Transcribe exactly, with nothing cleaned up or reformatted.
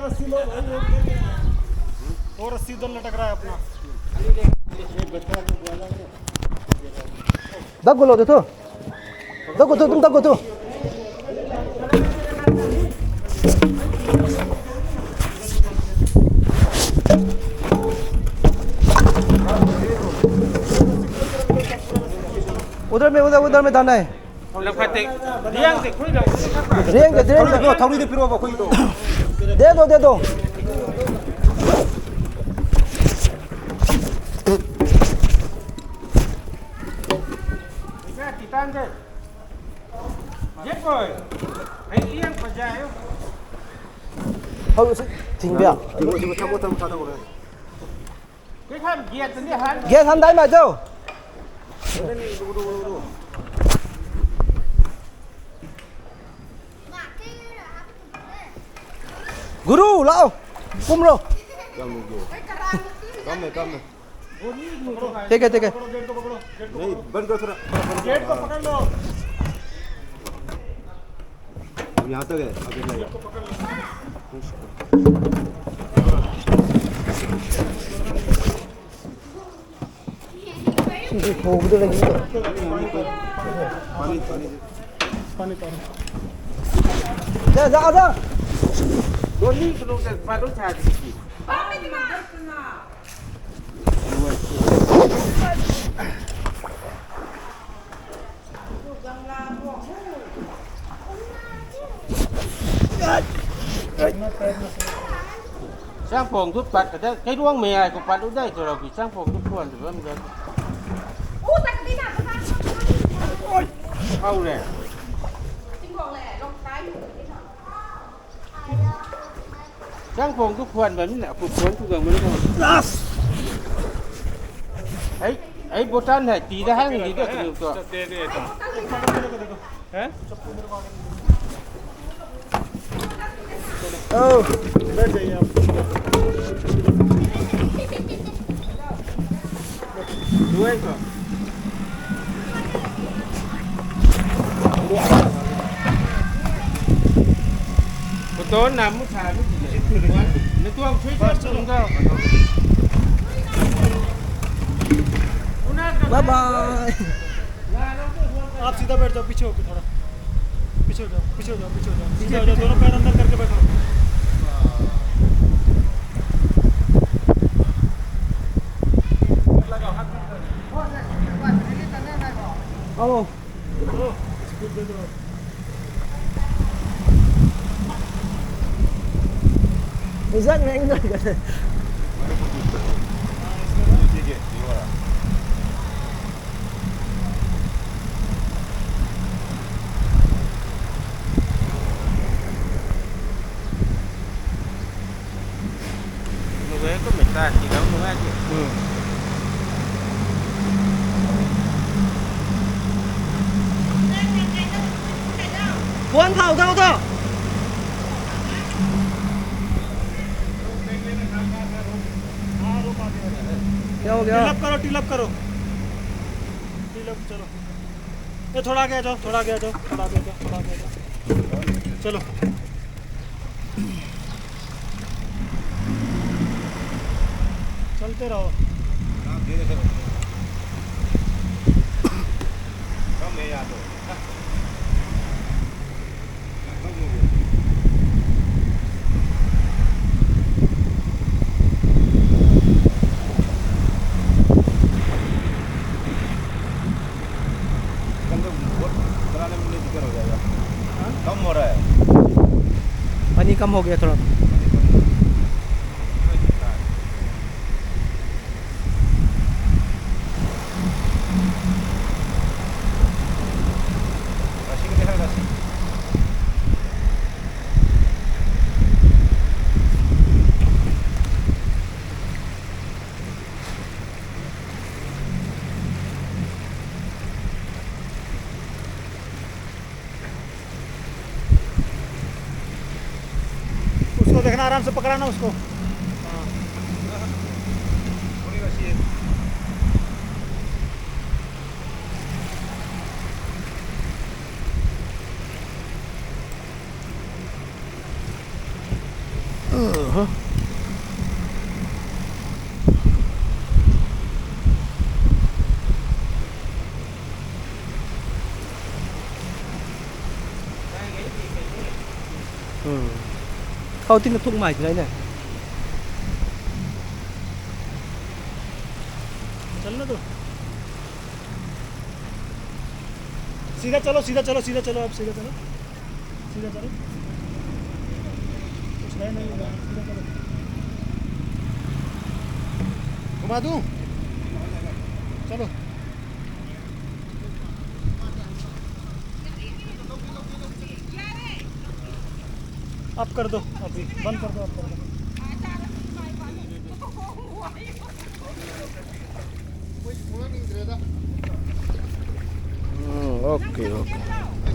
रस्सी लो भाई, वो क्या है? वो रस्सी उधर लटक रहा है अपना। दब को लो तो, दब को तो, तुम दब को तो। उधर में, उधर, उधर में डालना है। Lam khat tei, riang tei khui lam khat tei. Riang tei, riang tei. Thau ni tei piro ba khui to. De do, de do. Isa, titan de. Jet boy. Hei riang pa jai ho. Hau si, thing bia. Thau, thau, thau, thau, thau. Gas han dai mai cho. Guru, lao. Kum ro. ठीक है, ठीक है। नहीं, बंद करो थोड़ा। गेट को पकड़ लो। अब यहाँ तक है, अभी नहीं। पानी, पानी। पानी, पानी। जा, जा, जा। Changpong tu pat ka da, kairuangmei ai khou pat u dai tw rau ki changpong tu phuan tw bam da. Hau re. Changpong tu phuan bam ni na, phu phuan tu gang bam ni. Ei, ei, bhutan hei tii da hang ni da tu tu. Hain? Oh, बैठ जाइए आप। Duai ko. Photo na mu sa lu ti le. Na tuang chui sa tung ka. Bye bye. आप सीधा बैठ जाओ, पीछे होके थोड़ा। पीछे हो जाओ, पीछे हो जाओ, पीछे हो जाओ, पीछे हो जाओ, दोनों पैर अंदर करके बैठो। आओ। Exact name. Puan thau thau thau. क्या हो गया? टिलअप करो, टिलअप करो। टिलअप, चलो। ए, थोड़ा आगे आ जाओ, थोड़ा आगे आ जाओ, थोड़ा आगे आ जाओ, थोड़ा आगे आ जाओ। चलो। चलते रहो। पानी कम हो गया थोड़ा। उसको देखना, आराम से पकड़ना उसको। हाँ। Hmm. Khou tina thuk mai tei ne. चलना तो। सीधा चलो, सीधा चलो, सीधा चलो, आप सीधा चलो। सीधा चलो। कुछ नहीं, नहीं, नहीं, सीधा चलो। घुमा दूं? चलो। आप कर दो, अभी बंद कर दो, आप कर दो। Hmm, okay, okay.